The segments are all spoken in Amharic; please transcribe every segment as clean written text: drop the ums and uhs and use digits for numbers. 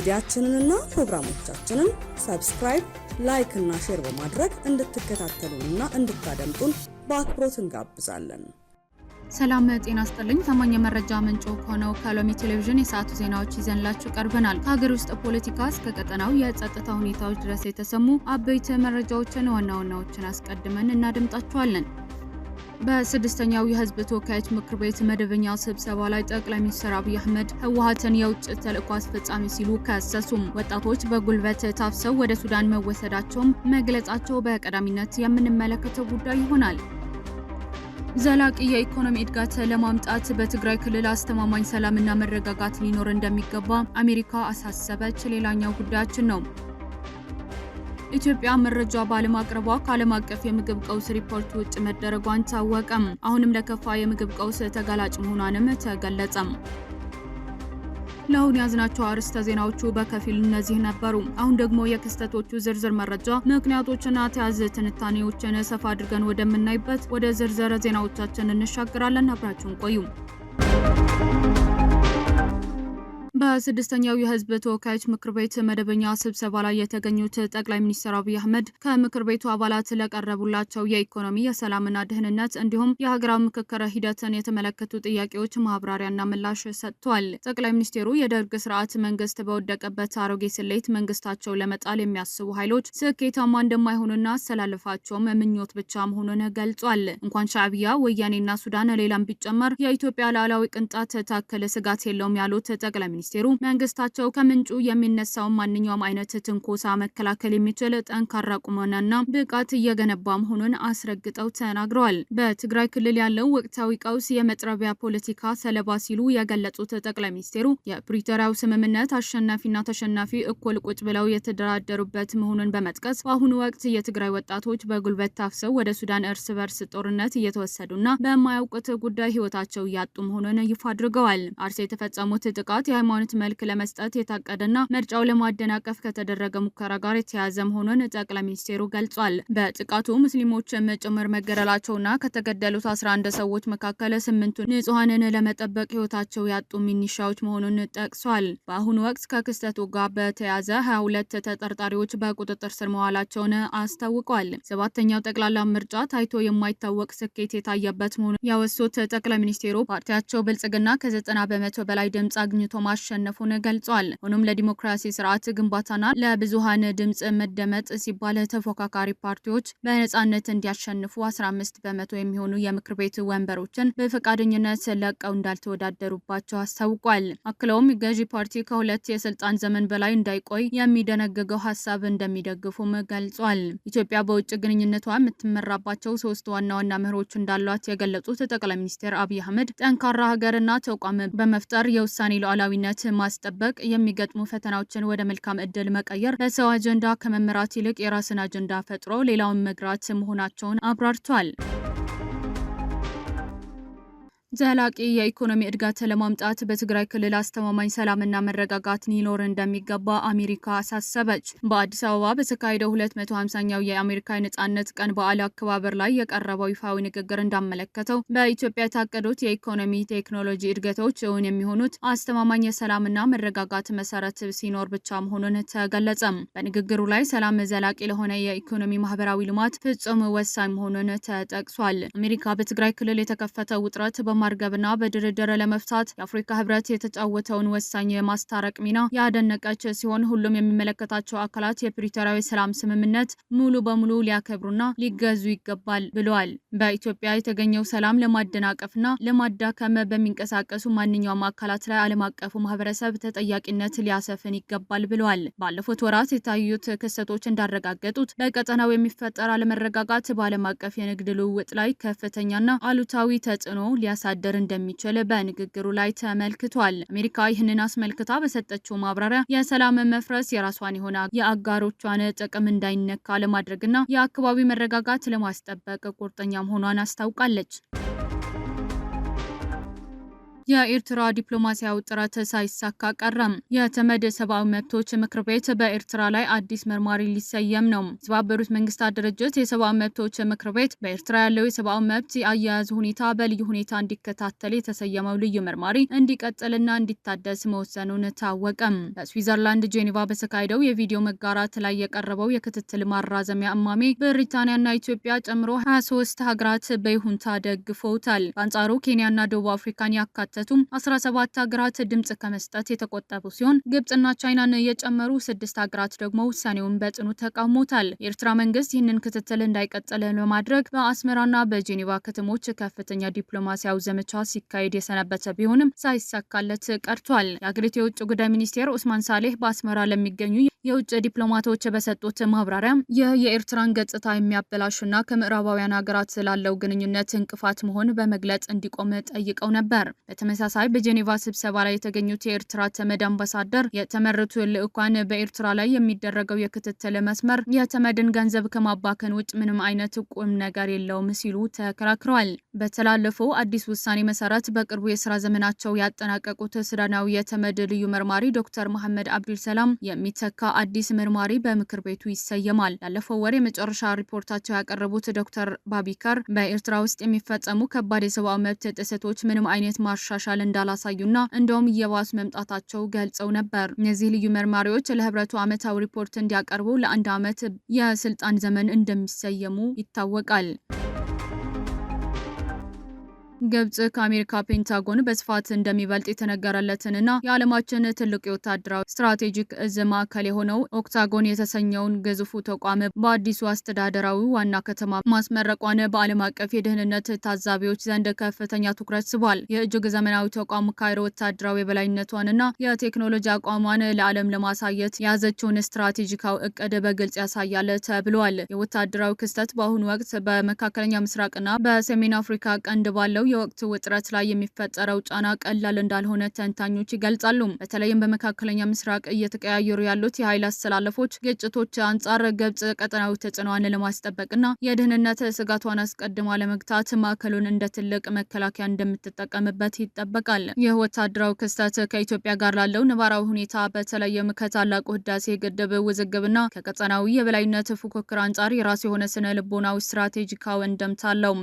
ሚዲያችንንና ፕሮግራሞቻችንን subscribe፣ like እና share በማድረግ እንድትከታተሉንና እንድታደምጡን በአክብሮት እንጋብዛለን። ሰላም ጤና ስጥልኝ። ታማኝ የመረጃ ምንጭ ከሆነው ከሎሚ ቴሌቪዥን የሰዓቱ ዜናዎች ይዘንላችሁ ቀርበናል። ከሀገር ውስጥ ፖለቲካ እስከ ቀጠናው የጸጥታ ሁኔታዎች ድረስ የተሰሙ አበይት መረጃዎችን ዋና ዋናዎችን አስቀድመን እናደምጣችኋለን። በስድስተኛው የሕዝብ ተወካዮች ምክር ቤት መደበኛ ስብሰባ ላይ ጠቅላይ ሚኒስትር አብይ አህመድ ህወሓትን የውጭ ተልዕኮ አስፈጻሚ ሲሉ ከሰሱም። ወጣቶች በጉልበት ታፍሰው ወደ ሱዳን መወሰዳቸውም መግለጻቸው በቀዳሚነት የምንመለከተው ጉዳይ ይሆናል። ዘላቂ የኢኮኖሚ እድገት ለማምጣት በትግራይ ክልል አስተማማኝ ሰላምና መረጋጋት ሊኖር እንደሚገባ አሜሪካ አሳሰበች። ሌላኛው ጉዳያችን ነው። ኢትዮጵያ መረጃ ባለማቅረቧ ከዓለም አቀፍ የምግብ ቀውስ ሪፖርት ውጭ መደረጓን ታወቀም። አሁንም ለከፋ የምግብ ቀውስ ተጋላጭ መሆኗንም ተገለጸም። ለአሁን ያዝናቸው አርዕስተ ዜናዎቹ በከፊል እነዚህ ነበሩ። አሁን ደግሞ የክስተቶቹ ዝርዝር መረጃ፣ ምክንያቶችና ተያያዥ ትንታኔዎችን ሰፋ አድርገን ወደምናይበት ወደ ዝርዝር ዜናዎቻችን እንሻገራለን። አብራችሁን ቆዩ። በስድስተኛው የሕዝብ ተወካዮች ምክር ቤት መደበኛ ስብሰባ ላይ የተገኙት ጠቅላይ ሚኒስትር አብይ አህመድ ከምክር ቤቱ አባላት ለቀረቡላቸው የኢኮኖሚ፣ የሰላምና ደህንነት እንዲሁም የሀገራዊ ምክክር ሂደትን የተመለከቱ ጥያቄዎች ማብራሪያና ምላሽ ሰጥቷል። ጠቅላይ ሚኒስትሩ የደርግ ስርዓት መንግስት በወደቀበት አሮጌ ስሌት መንግስታቸው ለመጣል የሚያስቡ ኃይሎች ስኬታማ እንደማይሆኑና አሰላለፋቸውም ምኞት ብቻ መሆኑን ገልጿል። እንኳን ሻዕቢያ፣ ወያኔና ሱዳን ሌላም ቢጨመር የኢትዮጵያ ሉዓላዊ ቅንጣት ታክል ስጋት የለውም ያሉት ጠቅላይ ሚኒስትሩ መንግስታቸው ከምንጩ የሚነሳውን ማንኛውም አይነት ትንኮሳ መከላከል የሚችል ጠንካራ ቁመናና ብቃት እየገነባ መሆኑን አስረግጠው ተናግረዋል። በትግራይ ክልል ያለው ወቅታዊ ቀውስ የመጥረቢያ ፖለቲካ ሰለባ ሲሉ የገለጹት ጠቅላይ ሚኒስትሩ የፕሪቶሪያው ስምምነት አሸናፊና ተሸናፊ እኩል ቁጭ ብለው የተደራደሩበት መሆኑን በመጥቀስ በአሁኑ ወቅት የትግራይ ወጣቶች በጉልበት ታፍሰው ወደ ሱዳን እርስ በርስ ጦርነት እየተወሰዱና በማያውቁት ጉዳይ ህይወታቸው እያጡ መሆኑን ይፋ አድርገዋል። አርሲ የተፈጸሙት ጥቃት የሃይማኖት መልክ ለመስጠት የታቀደና ምርጫው ለማደናቀፍ ከተደረገ ሙከራ ጋር የተያያዘ መሆኑን ጠቅላይ ሚኒስቴሩ ገልጿል። በጥቃቱ ሙስሊሞችም ጭምር መገደላቸውና ከተገደሉት 11 ሰዎች መካከል ስምንቱ ንጹሐንን ለመጠበቅ ህይወታቸው ያጡ ሚኒሻዎች መሆኑን ጠቅሷል። በአሁኑ ወቅት ከክስተቱ ጋር በተያያዘ 22 ተጠርጣሪዎች በቁጥጥር ስር መዋላቸውን አስታውቋል። ሰባተኛው ጠቅላላ ምርጫ ታይቶ የማይታወቅ ስኬት የታየበት መሆኑን ያወሱት ጠቅላይ ሚኒስቴሩ ፓርቲያቸው ብልጽግና ከ90% በላይ ድምፅ አግኝቶ ማሸነፉን ገልጿል። ሆኖም ለዲሞክራሲ ስርዓት ግንባታና ለብዙሃን ድምፅ መደመጥ ሲባል ተፎካካሪ ፓርቲዎች በነጻነት እንዲያሸንፉ 15% የሚሆኑ የምክር ቤት ወንበሮችን በፈቃደኝነት ለቀው እንዳልተወዳደሩባቸው አስታውቋል። አክለውም ገዢ ፓርቲ ከሁለት የስልጣን ዘመን በላይ እንዳይቆይ የሚደነግገው ሀሳብ እንደሚደግፉም ገልጿል። ኢትዮጵያ በውጭ ግንኙነቷ የምትመራባቸው ሶስት ዋና ዋና መርሆች እንዳሏት የገለጹት ጠቅላይ ሚኒስትር አብይ አህመድ ጠንካራ ሀገርና ተቋም በመፍጠር የውሳኔ ሉዓላዊነት ማስጠበቅ፣ የሚገጥሙ ፈተናዎችን ወደ መልካም እድል መቀየር፣ በሰው አጀንዳ ከመምራት ይልቅ የራስን አጀንዳ ፈጥሮ ሌላውን መግራት መሆናቸውን አብራርቷል። ዘላቂ የኢኮኖሚ እድገት ለማምጣት በትግራይ ክልል አስተማማኝ ሰላምና መረጋጋት ሊኖር እንደሚገባ አሜሪካ አሳሰበች። በአዲስ አበባ በተካሄደው 250ኛው የአሜሪካ የነጻነት ቀን በዓል አከባበር ላይ የቀረበው ይፋዊ ንግግር እንዳመለከተው በኢትዮጵያ የታቀዱት የኢኮኖሚ ቴክኖሎጂ እድገቶች እውን የሚሆኑት አስተማማኝ የሰላምና መረጋጋት መሰረት ሲኖር ብቻ መሆኑን ተገለጸም። በንግግሩ ላይ ሰላም ዘላቂ ለሆነ የኢኮኖሚ ማህበራዊ ልማት ፍጹም ወሳኝ መሆኑን ተጠቅሷል። አሜሪካ በትግራይ ክልል የተከፈተው ውጥረት ማርገብና በድርድር ለመፍታት የአፍሪካ ህብረት የተጫወተውን ወሳኝ የማስታረቅ ሚና ያደነቀች ሲሆን ሁሉም የሚመለከታቸው አካላት የፕሪቶሪያው የሰላም ስምምነት ሙሉ በሙሉ ሊያከብሩና ሊገዙ ይገባል ብለዋል። በኢትዮጵያ የተገኘው ሰላም ለማደናቀፍና ለማዳከም በሚንቀሳቀሱ ማንኛውም አካላት ላይ ዓለም አቀፉ ማህበረሰብ ተጠያቂነት ሊያሰፍን ይገባል ብለዋል። ባለፉት ወራት የታዩት ክስተቶች እንዳረጋገጡት በቀጠናው የሚፈጠር አለመረጋጋት በዓለም አቀፍ የንግድ ልውውጥ ላይ ከፍተኛና አሉታዊ ተጽዕኖ ሊያሳድር እንደሚችል በንግግሩ ላይ ተመልክቷል። አሜሪካ ይህንን አስመልክታ በሰጠችው ማብራሪያ የሰላም መፍረስ የራሷን የሆነ የአጋሮቿን ጥቅም እንዳይነካ ለማድረግና የአካባቢ መረጋጋት ለማስጠበቅ ቁርጠኛ መሆኗን አስታውቃለች። የኤርትራ ዲፕሎማሲያዊ ጥረት ሳይሳካ ቀረም። የተመድ ሰብአዊ መብቶች ምክር ቤት በኤርትራ ላይ አዲስ መርማሪ ሊሰየም ነው። የተባበሩት መንግስታት ድርጅት የሰብአዊ መብቶች ምክር ቤት በኤርትራ ያለው የሰብአዊ መብት አያያዝ ሁኔታ በልዩ ሁኔታ እንዲከታተል የተሰየመው ልዩ መርማሪ እንዲቀጥልና እንዲታደስ መወሰኑን ታወቀም። በስዊዘርላንድ ጄኔቫ በተካሄደው የቪዲዮ መጋራት ላይ የቀረበው የክትትል ማራዘሚያ እማሜ ብሪታንያና ኢትዮጵያ ጨምሮ 23 ሀገራት በይሁንታ ደግፈውታል። በአንጻሩ ኬንያና ደቡብ አፍሪካን ያካተቱ 17 ሀገራት ድምጽ ከመስጠት የተቆጠቡ ሲሆን ግብጽና ቻይናን የጨመሩ 6 ሀገራት ደግሞ ውሳኔውን በጽኑ ተቃውሞታል። የኤርትራ መንግስት ይህንን ክትትል እንዳይቀጥል ለማድረግ በአስመራና በጄኔቫ ከተሞች ከፍተኛ ዲፕሎማሲያዊ ዘመቻ ሲካሄድ የሰነበተ ቢሆንም ሳይሳካለት ቀርቷል። የሀገሪቱ የውጭ ጉዳይ ሚኒስቴር ኦስማን ሳሌህ በአስመራ ለሚገኙ የውጭ ዲፕሎማቶች በሰጡት ማብራሪያ ይህ የኤርትራን ገጽታ የሚያበላሽና ከምዕራባውያን ሀገራት ስላለው ግንኙነት እንቅፋት መሆን በመግለጽ እንዲቆም ጠይቀው ነበር። በተመሳሳይ በጄኔቫ ስብሰባ ላይ የተገኙት የኤርትራ ተመድ አምባሳደር የተመረቱ ልዑካን በኤርትራ ላይ የሚደረገው የክትትል መስመር የተመድን ገንዘብ ከማባከን ውጭ ምንም አይነት ቁም ነገር የለውም ሲሉ ተከራክረዋል። በተላለፈው አዲስ ውሳኔ መሰረት በቅርቡ የስራ ዘመናቸው ያጠናቀቁት ሱዳናዊ የተመድ ልዩ መርማሪ ዶክተር መሐመድ አብዱል ሰላም የሚተካ አዲስ መርማሪ በምክር ቤቱ ይሰየማል። ያለፈው ወር የመጨረሻ ሪፖርታቸው ያቀረቡት ዶክተር ባቢከር በኤርትራ ውስጥ የሚፈጸሙ ከባድ የሰብአዊ መብት ጥሰቶች ምንም አይነት ማሻሻል እንዳላሳዩና እንደውም እየባሱ መምጣታቸው ገልጸው ነበር። እነዚህ ልዩ መርማሪዎች ለህብረቱ ዓመታዊ ሪፖርት እንዲያቀርቡ ለአንድ ዓመት የስልጣን ዘመን እንደሚሰየሙ ይታወቃል። ግብጽ ከአሜሪካ ፔንታጎን በስፋት እንደሚበልጥ የተነገረለትንና የዓለማችን ትልቅ የወታደራዊ ስትራቴጂክ እዝ ማዕከል የሆነው ኦክታጎን የተሰኘውን ግዙፉ ተቋም በአዲሱ አስተዳደራዊ ዋና ከተማ ማስመረቋን በዓለም አቀፍ የደህንነት ታዛቢዎች ዘንድ ከፍተኛ ትኩረት ስቧል። የእጅግ ዘመናዊ ተቋም ካይሮ ወታደራዊ የበላይነቷንና የቴክኖሎጂ አቋሟን ለዓለም ለማሳየት የያዘችውን ስትራቴጂካዊ እቅድ በግልጽ ያሳያል ተብሏል። የወታደራዊ ክስተት በአሁኑ ወቅት በመካከለኛ ምስራቅና በሰሜን አፍሪካ ቀንድ ባለው የወቅቱ ውጥረት ላይ የሚፈጠረው ጫና ቀላል እንዳልሆነ ተንታኞች ይገልጻሉ። በተለይም በመካከለኛ ምስራቅ እየተቀያየሩ ያሉት የኃይል አስተላለፎች ግጭቶች አንጻር ግብጽ ቀጠናዊ ተጽዕኖዋን ለማስጠበቅና የደህንነት ስጋቷን አስቀድማ ለመግታት ማዕከሉን እንደ ትልቅ መከላከያ እንደምትጠቀምበት ይጠበቃል። ይህ ወታደራዊ ክስተት ከኢትዮጵያ ጋር ላለው ነባራዊ ሁኔታ በተለይም ከታላቁ ህዳሴ ግድብ ውዝግብና ከቀጠናዊ የበላይነት ፉክክር አንጻር የራሱ የሆነ ስነ ልቦናዊ ስትራቴጂካዊ እንደምታ አለው።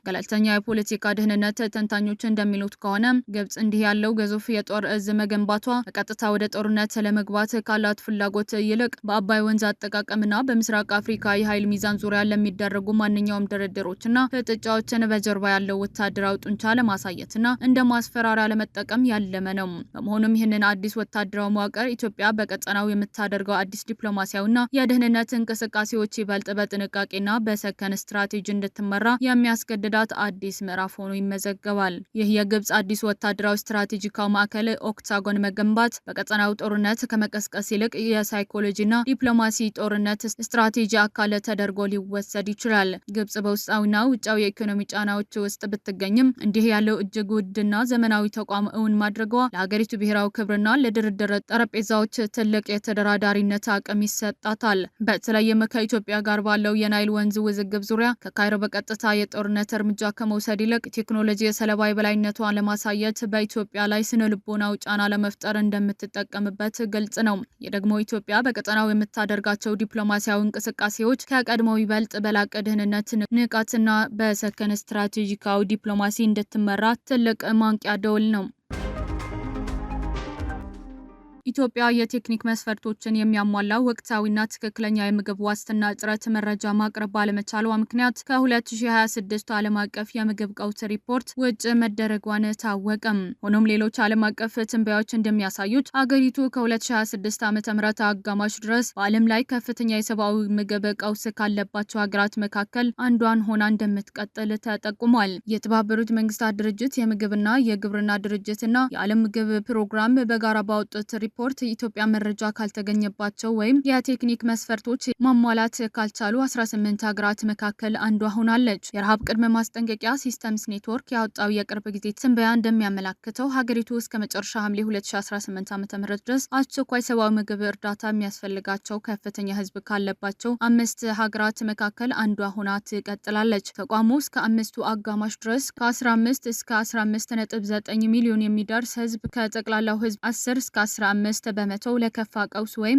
ገለልተኛ የፖለቲካ ደህንነት ተንታኞች እንደሚሉት ከሆነ ግብጽ እንዲህ ያለው ግዙፍ የጦር እዝ መገንባቷ በቀጥታ ወደ ጦርነት ለመግባት ካላት ፍላጎት ይልቅ በአባይ ወንዝ አጠቃቀምና በምስራቅ አፍሪካ የኃይል ሚዛን ዙሪያ ለሚደረጉ ማንኛውም ድርድሮችና ፍጥጫዎችን በጀርባ ያለው ወታደራዊ ጡንቻ ለማሳየትና እንደ ማስፈራሪያ ለመጠቀም ያለመ ነው። በመሆኑም ይህንን አዲስ ወታደራዊ መዋቅር ኢትዮጵያ በቀጠናው የምታደርገው አዲስ ዲፕሎማሲያዊና የደህንነት እንቅስቃሴዎች ይበልጥ በጥንቃቄና በሰከነ ስትራቴጂ እንድትመራ የሚያስገድዳት አዲስ ምዕራፍ ሆኖ ይመዘገባል። ይህ የግብጽ አዲስ ወታደራዊ ስትራቴጂካዊ ማዕከል ኦክታጎን መገንባት በቀጠናው ጦርነት ከመቀስቀስ ይልቅ የሳይኮሎጂና ዲፕሎማሲ ጦርነት ስትራቴጂ አካል ተደርጎ ሊወሰድ ይችላል። ግብጽ በውስጣዊና ውጫዊ የኢኮኖሚ ጫናዎች ውስጥ ብትገኝም እንዲህ ያለው እጅግ ውድና ዘመናዊ ተቋም እውን ማድረጓ ለሀገሪቱ ብሔራዊ ክብርና ለድርድር ጠረጴዛዎች ትልቅ የተደራዳሪነት አቅም ይሰጣታል። በተለይም ከኢትዮጵያ ጋር ባለው የናይል ወንዝ ውዝግብ ዙሪያ ከካይሮ በቀጥታ የጦርነት እርምጃ ከመውሰድ ይልቅ ቴክኖሎጂ የሰለባ የበላይነቷን ለማሳየት በኢትዮጵያ ላይ ስነ ልቦናዊ ጫና ለመፍጠር እንደምትጠቀምበት ግልጽ ነው። ይህ ደግሞ ኢትዮጵያ በቀጠናው የምታደርጋቸው ዲፕሎማሲያዊ እንቅስቃሴዎች ከቀድሞው ይበልጥ በላቀ ደህንነት ንቃትና በሰከነ ስትራቴጂካዊ ዲፕሎማሲ እንድትመራ ትልቅ ማንቂያ ደወል ነው። ኢትዮጵያ የቴክኒክ መስፈርቶችን የሚያሟላ ወቅታዊና ትክክለኛ የምግብ ዋስትና እጥረት መረጃ ማቅረብ ባለመቻሏ ምክንያት ከ2026 ዓለም አቀፍ የምግብ ቀውስ ሪፖርት ውጭ መደረጓን ታወቀም። ሆኖም ሌሎች ዓለም አቀፍ ትንበያዎች እንደሚያሳዩት አገሪቱ ከ2026 ዓ.ም አጋማሽ ድረስ በዓለም ላይ ከፍተኛ የሰብአዊ ምግብ ቀውስ ካለባቸው ሀገራት መካከል አንዷን ሆና እንደምትቀጥል ተጠቁሟል። የተባበሩት መንግስታት ድርጅት የምግብና የግብርና ድርጅትና የዓለም ምግብ ፕሮግራም በጋራ ባወጡት ሪፖርት ኢትዮጵያ መረጃ ካልተገኘባቸው ወይም የቴክኒክ መስፈርቶች ማሟላት ካልቻሉ 18 ሀገራት መካከል አንዷ ሆናለች። የረሃብ ቅድመ ማስጠንቀቂያ Systems Network ያወጣው የቅርብ ጊዜ ትንበያ እንደሚያመላክተው ሀገሪቱ እስከ መጨረሻ ሐምሌ 2018 ዓ.ም ድረስ አስቸኳይ ሰብአዊ ምግብ እርዳታ የሚያስፈልጋቸው ከፍተኛ ሕዝብ ካለባቸው አምስት ሀገራት መካከል አንዷ ሆና ትቀጥላለች። ተቋሙ እስከ አምስቱ አጋማሽ ድረስ ከ15 እስከ 15.9 ሚሊዮን የሚደርስ ሕዝብ፣ ከጠቅላላው ሕዝብ 10 እስከ 15%፣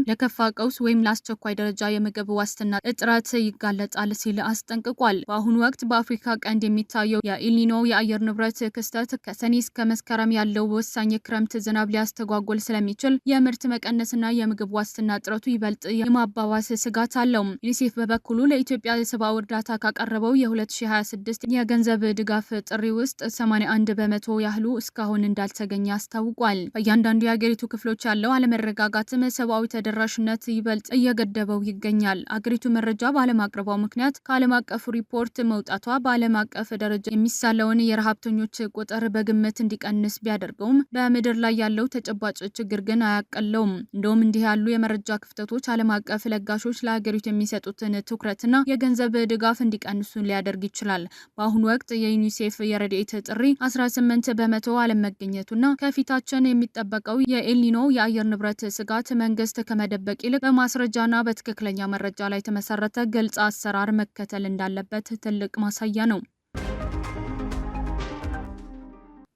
ለከፋ ቀውስ ወይም ለአስቸኳይ ደረጃ የምግብ ዋስትና እጥረት ይጋለጣል ሲል አስጠንቅቋል። በአሁኑ ወቅት በአፍሪካ ቀንድ የሚታየው የኤልኒኖ የአየር ንብረት ክስተት ከሰኔ እስከ መስከረም ያለው ወሳኝ የክረምት ዝናብ ሊያስተጓጎል ስለሚችል የምርት መቀነስና የምግብ ዋስትና እጥረቱ ይበልጥ የማባባስ ስጋት አለው። ዩኒሴፍ በበኩሉ ለኢትዮጵያ የሰብአዊ እርዳታ ካቀረበው የ2026 የገንዘብ ድጋፍ ጥሪ ውስጥ 81% ያህሉ እስካሁን እንዳልተገኘ አስታውቋል። በእያንዳንዱ የአገሪቱ ክፍሎች ያለው አለመረጋጋትም ሰብአዊ ተደራሽነት ይበልጥ እየገደበው ይገኛል። አገሪቱ መረጃ ባለማቅረቧ ምክንያት ከዓለም አቀፉ ሪፖርት መውጣቷ በዓለም አቀፍ ደረጃ የሚሳለውን የረሃብተኞች ቁጥር በግምት እንዲቀንስ ቢያደርገውም በምድር ላይ ያለው ተጨባጭ ችግር ግን አያቀለውም። እንደውም እንዲህ ያሉ የመረጃ ክፍተቶች ዓለም አቀፍ ለጋሾች ለሀገሪቱ የሚሰጡትን ትኩረትና የገንዘብ ድጋፍ እንዲቀንሱ ሊያደርግ ይችላል። በአሁኑ ወቅት የዩኒሴፍ የረድኤት ጥሪ 18% አለመገኘቱና ከፊታችን የሚጠበቀው የኤልኒኖ የአየር ንብረት ስጋት መንግስት ከመደበቅ ይልቅ በማስረጃና በትክክለኛ መረጃ ላይ የተመሰረተ ግልጽ አሰራር መከተል እንዳለበት ትልቅ ማሳያ ነው።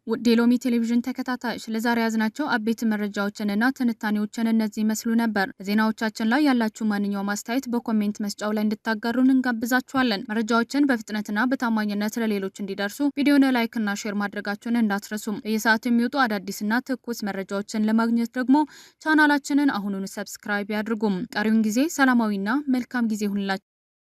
ውድ የሎሚ ቴሌቪዥን ተከታታዮች፣ ለዛሬ ያዝናቸው አበይት መረጃዎችንና ትንታኔዎችን እነዚህ ይመስሉ ነበር። በዜናዎቻችን ላይ ያላችሁ ማንኛውም አስተያየት በ comment መስጫው ላይ እንድታጋሩን እንጋብዛችኋለን። መረጃዎችን በፍጥነትና በታማኝነት ለሌሎች እንዲደርሱ ቪዲዮን like ና share ማድረጋችሁን እንዳትረሱም። በየሰዓቱ የሚወጡ አዳዲስና ትኩስ መረጃዎችን ለማግኘት ደግሞ ቻናላችንን አሁኑን subscribe ያድርጉም። ቀሪውን ጊዜ ሰላማዊና መልካም ጊዜ ይሁንላችሁ።